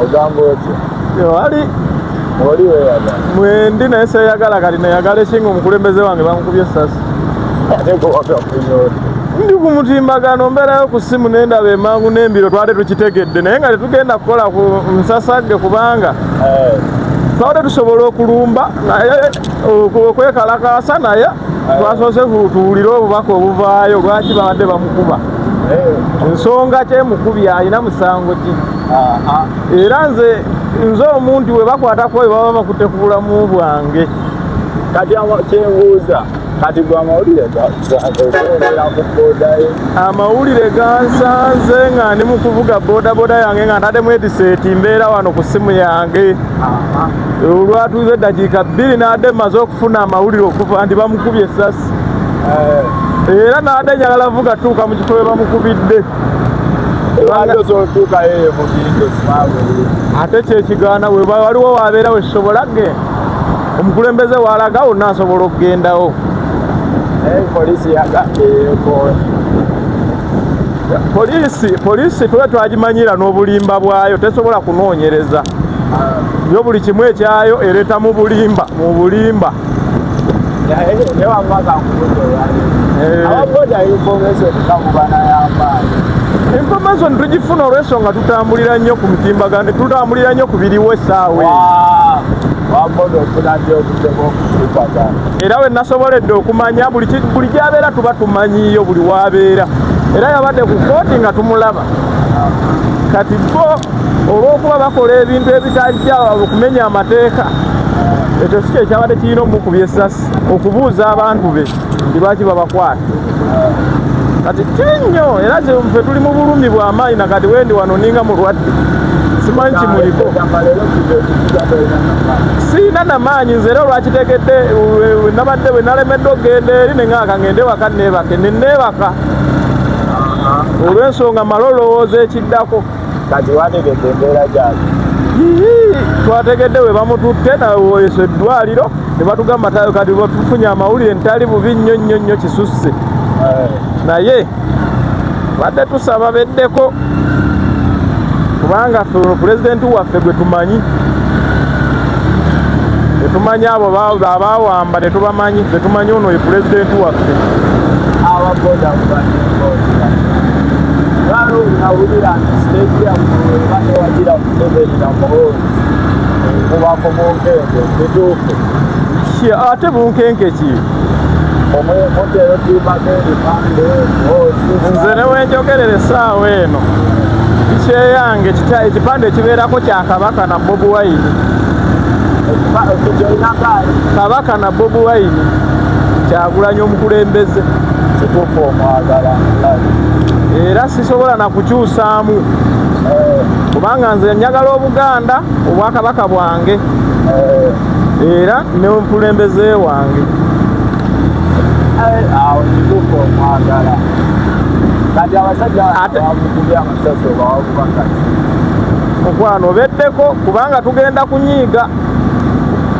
Ogamba otya? Wali Oli weeyagala. Mwendi, naye seeyagala. Kati neyagala ekinga omukulembeze wange bamukubye essasi. Ate gwe wagafunye otya? Ndi ku mutimbagano, mbeerayo ku ssimu nendaba emangu n'embiro. Twali tukitegedde, naye nga tetugenda kukola ku nsasagge kubanga twabadde tusobola okulumba naye okwekalakaasa, naye twasoose tuwulire obubaka obuvaayo lwaki babadde bamukuba, ensonga kyemukubye, alina musango ki. Era nze omuntu we bakwatako we baba bakutte ku bulamu bwange. Kati kyenbuuza, kati gwe amawulire gaobeera ku booda ye? Amawulire gansanze nga ndi mu kuvuga bodaboda yange nga ntaddemu headset, mbeera wano ku ssimu yange. Olwatuuze eddakiika 2 n'adde mmaze okufuna amawulire okuva nti bamukubye essasi, era n'adde njagala vuga tuuka mu kifo we bamukubidde. Lwaki osobola otuukayo eyo mu bintu simaguli? Ate kyekigaana, we waliwo wabeera wesobola kugenda, omukulembeze walaga wonna asobola okugendawo. Naye poliisi yagambye yeekoona. Poliisi tuba twagimanyira n'obulimba bwayo, tesobola kunoonyereza yo buli kimu ekyayo ereeta mu bulimba, mu bulimba. Naye naye wamma kankubuuza, olwaleero ababoda information kamubana y'amaanyi? Information tugifuna olw'ensonga tutambulira nnyo ku mitimbagano, tutambulira nnyo ku biriwo essaawa eyo. Waboda ofuna ddi obudde bw'okukipagana? Era we nasoboledde okumanya buli gy'abeera tuba tumanyiyo buli wabeera, era yabadde ku kooti nga tumulaba. Kati bo olw'okuba bakola ebintu ebitajja okumenya amateeka, ekyo si kyekyabadde kirina omukubya essasi, okubuuza abantu be nti lwaki babakwata. Kati kibi nnyo, era ffe tuli mu bulumi bw'amaanyi. Nakati wendi wano ninga mulwadde, simanyi kimuliko. Gamba leero tuga tolina namaanyi. Siina namaanyi nze, era olwakitegedde we nabadde bwe nalemedde okugenda eri, neŋŋaaka ngende waka neebake, ne neebaka olw'ensonga male olowooza ekiddako. Kati wategedde embeera gyali? Yiyi, twategedde we bamututte naweso eddwaliro ne batugamba kati tufunye amawulire ntali bubi nnyo nnyo nnyo kisusse, naye badde tusaba beddeko kubanga ffe ono pulezidenti waffe gwe tumanyi, tetumanyi abo abawamba, tetubamanyi, tetumanyi ono ye pulezidenti waffe. Ababoda mubanemboozi lwalo nawulira nti stage yammwe eba tewagira Museveni na Muhoozi, kubako bunkenke, bituufu? Ate bunkenke ki? Mutera otimako ebipande Muhoozi. Nze ne wenjogerera essaawa eno kikyeyange ekipande ekibeerako kya Kabaka na Bobi Wine. Ekyolinakaali? Kabaka na Bobi Wine, Kyagulanyi omukulembeze. Kituufu, omwagala. Era sisobola nakukyusaamu kubanga nze njagala Obuganda, obwakabaka bwange, era n'omukulembeze wange. Awo kituufu, omwagala. Kati abasajja bamukubye amasasi obawakuba kati? Mukwano, beddeko kubanga tugenda kunyiiga.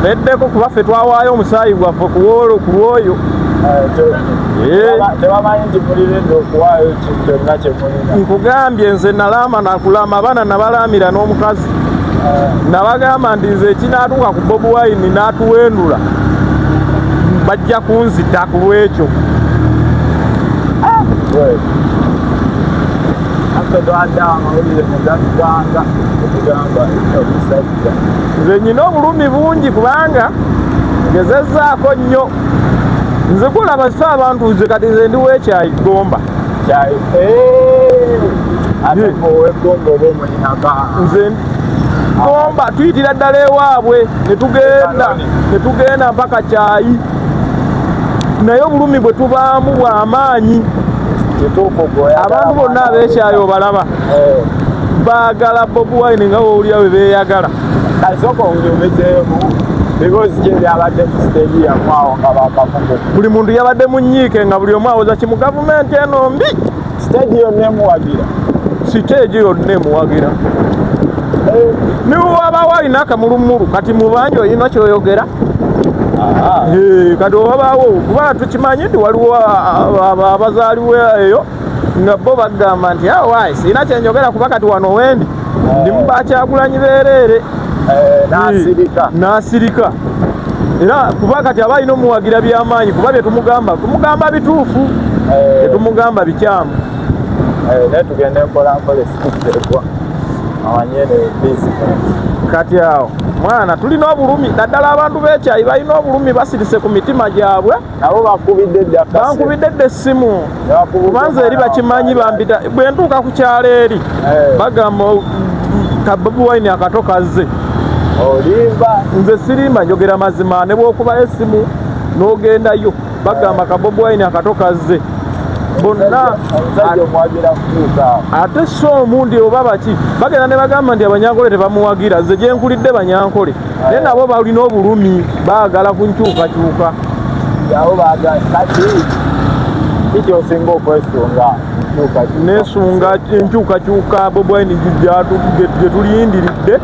Beddeko kuba ffe twawaayo omusaayi gwaffe ku lwoyo. Tebamanyi nti mulirinda okuwaayo kyonna kye mulina. Nkugambye, nze nalaama nakulama abaana, nabalaamira n'omukazi, nabagamba nti nze ekinaatuuka ku Bobi Wine n'atuwendula bajja kunzita ku lwekyo. Affe twadde amawulire mugagganga okugamba omusajja. Nze nyina obulumi bungi kubanga ngezezzaako nnyo nze kulaba si abantu. Nze kati nze ndi w'Ekyayi, Gomba. Kyayi, ate ow'eggomba oba omulinaka? Nze Gomba, tuyitira ddala ewaabwe netugenda netugenda mpaka Kyayi, naye obulumi bwe tubaamu bw'amaanyi. Kituufu, gwe Abantu bonna ab'Ekyayi obalaba baagala Bobi Wine nga wowulira bwe beeyagala. Kasooka owulizeemu bibuuzi ki ebyabadde mu stage yammwe awo nga bakamugu? Buli muntu yabadde mu nnyiike nga buli omu awoza kimu, gavumenti eno mbi. Stage yonna emuwagira? Stage yonna emuwagira, niwabaawo alina akamulumulu kati mubangi olina kyoyogera. Kati owabaawo kuba tukimanyi nti waliwo abazaaliwo eyo nga bo bagamba nti awaayi sirina kyenjogera kuba kati wano wendi. Ndi mu bakyagulanyi beereere. N'asirika. N'asirika era kuba kati aba alina omuwagira byamaanyi, kuba bye tumugamba tumugamba bituufu, tetumugamba bikyamu. Naye tugende mpola mpola, esikuteekwa amanye ne bizinesi. Kati awo mwana tulina obulumi, naddala abantu b'ekyayi balina obulumi, basirise ku mitima gyabwe. Nabo bakubidde dda? Bankubidde dda essimu, kubanza eri bakimanyi, bambita bwe ntuuka ku kyalo eri. Bagamba ka Bobi Wine akato kazze. Olimba. Nze sirimba, njogera mazima. Ne bw'okubayo essimu n'ogendayo, bagamba ka Bobi Wine akato kazze bonna. Omusajja omwagira kutuuka. Ate si omundi oba baki bagenda ne bagamba nti Abanyankole tebamuwagira. Nze gye nkulidde Banyankole, naye nabo balina obulumi, baagala ku nkyukakyuka. Abo baagala. Kati kiki osinga okwesunga? Nkyukakyuka? Nesunga enkyukakyuka Bobi Wine gye tulindiridde,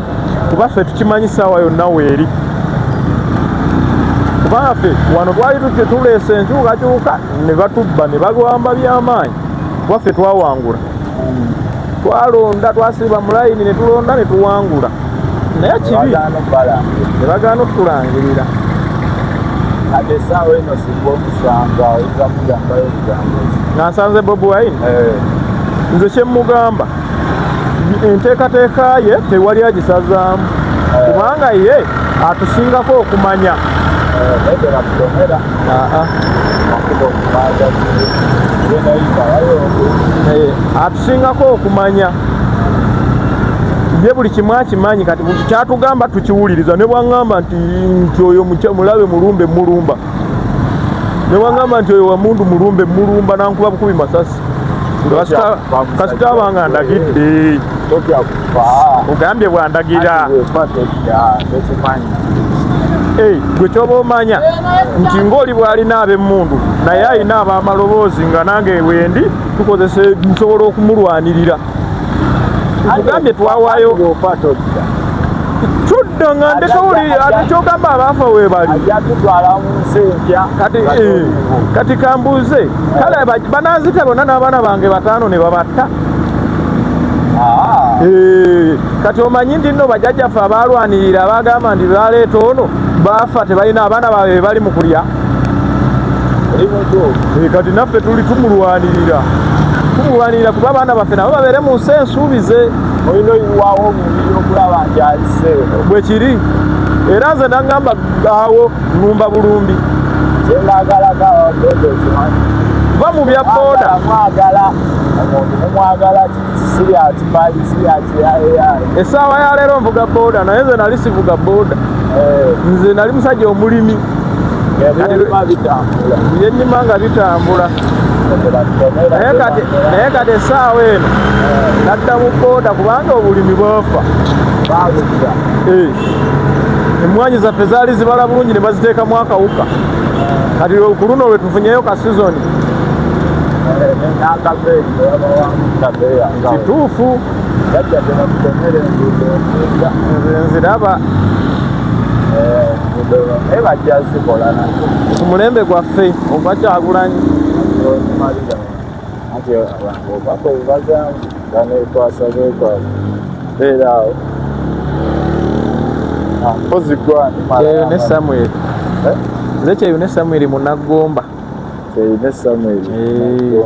kuba ffe tukimanyi saawa yonna weeri, kubanga ffe wano twali tutyo tuleese enkyukakyuka ne batubba ne balwamba byamaanyi, kuba ffe twawangula, twalonda, twasiba mu layini ne tulonda ne tuwangula, naye kibi Bagaana okubalangira. Ne bagaana okutulangirira. Kati essaawa eno singa omusanga, oyinza kugambayo ebigambo ki? Nga nsanze Bobi Wine, nze kyemugamba, enteekateeka ye tewali agisazaamu, kubanga ye atusingako okumanya. Naye tebakutomera. Aa. Makubo kumaaza genda yita waliwo. Atusingako okumanya, ye buli kimu akimanyi. Kati buli kyatugamba tukiwuliriza. Ne bwaŋŋamba nti oyo mulabe mulumbe, mulumba. Ne bwaŋŋamba nti oyo wamundu mulumbe, mulumba, nankuba bukubi masasi. Kasita abanga ndagidde. Totya kufa. Ogambye bwandagira. Anti bw'ofa totya, tokimanyi. Gwe kyoba omanya nti ng'oli bw'alina ab'emmundu, naye alina ab'amaloboozi, nga nange wendi tukozesa, nsobola okumulwanirira. Nkugambye twawaayo. Bw'ofa totya. Tudda nga ndeka oli, ate kyogamba abaafa weebali. Ajja tutwala mu nsi empya. Kati nga toliiwo. Kati kambuuze, kale bananzita bonna n'abaana bange bataano ne babatta. Ah, Kati omanyi nti nno bajjajjaffe abaalwanirira, abagamba nti baleeta ono, baafa tebalina abaana baabwe be bali mu kulya. Oli mutuufu. Kati naffe tuli tumulwanirira kuba abaana baffe nabo babeere mu nsi ensuubize. Olina oyiwawo omubiri okulaba nti alise. Bwe kiri, era nze nagamba awo lumba bulumbi. Kyembagalako ababoda okimanyi? Va mu bya booda. Mwagala omuntu, mumwagala si bya kipali, si bya kiyayeyaye. Essaawa ya leero nvuga booda, naye nze nali sivuga booda, nze nali musajja omulimi. Ebyolima bitambula. Byennima nga bitambula, naye kati essaawa eno nadda mu booda kubanga obulimi bwafa. Babulira. Emmwanyi zaffe zaali zibala bulungi ne baziteekamu akawuka. Kati ku luno lwe tufunyeyo ka sizoni. N'akabeeyi tebabawamu kabeeyi akawe. Kituufu. Jajja, tebakutomera enguudo ensinga. Nze nziraba. Enguudo naye bajja zikola nazo. Ku mulembe gwaffe ogwa Kyagulanyi. Omalira anti abantu obubaka obubagamba ganekwasa bekwasa beera awo. Ah, mpozi gwani? Kyeyune Samuel. Nze Kyeyune Samuel Munaggomba. Kyeyune Samuel. Eh.